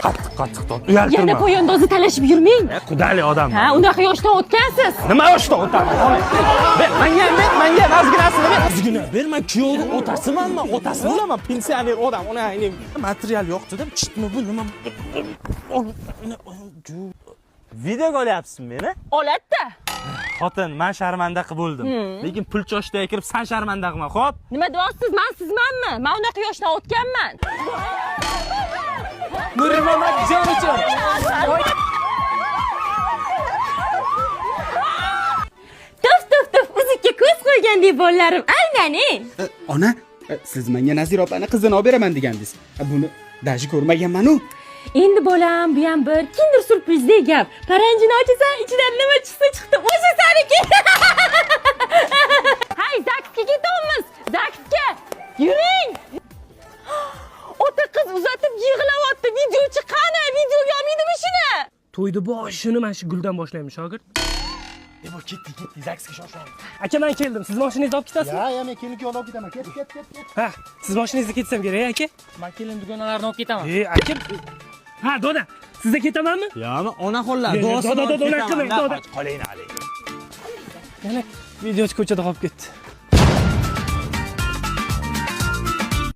Qattiq qattiq tort. Uyaltirma. Yana poyandozni talashib yurmang. Qudali odam. Ha, unaqa yoshdan o'tgansiz. Nima yoshdan o'taman? Ber, menga ham ber, menga ham ozginasini ber. Ozgina ber, men kuyovni otasiman, men otasi bo'laman, pensioner odam, uni ayni material yo'q dedim, chitmi bu nima? Videoga olyapsizmi meni? Oladda. Xotin, men sharmanda qilib bo'ldim. Lekin pul choshtaga kirib san sharmanda qilma, xo'p? Nima deyapsiz? Men sizmanmi? Men unaqa yoshdan o'tganman. Nurmamat jon uchun. Tuf tuf tuf, uzukka ko'z qo'ygandek bolalarim, aynaning. Ona, siz menga Nazira opani qizini olib beraman degandingiz. Buni daji ko'rmaganman-u. Endi bolam, bu ham bir kinder syurprizdek gap. Paranjini ochasan, ichidan nima chiqsa chiqdi, o'sha saniki. Hay, ZAGSga ketamiz. ZAGSga. Yuring. Ota qiz uzatib yig'layapti. Videochi qani? Videoga olmaydimi shuni? To'yni boshini mana shu guldan boshlaymiz, shogird. E bu ketdik, ketdik, ZAGSga shoshamiz. Aka, men keldim. Siz mashinangizni olib ketasizmi? Ya, ya, men kelinni olib ketaman. Ket, ket, ket, ket. Ha, siz mashinangizda ketsam kerak, aka. Men kelin dugonalarini olib ketaman. E, aka. Ha, doda, sizda ketamanmi? Yo'qmi, onaxonlar, Yo'q, duosini doda, olib doda, ketaman. qilmang, doda. Qoling hali. Yana videochi ko'chada qolib ketdi.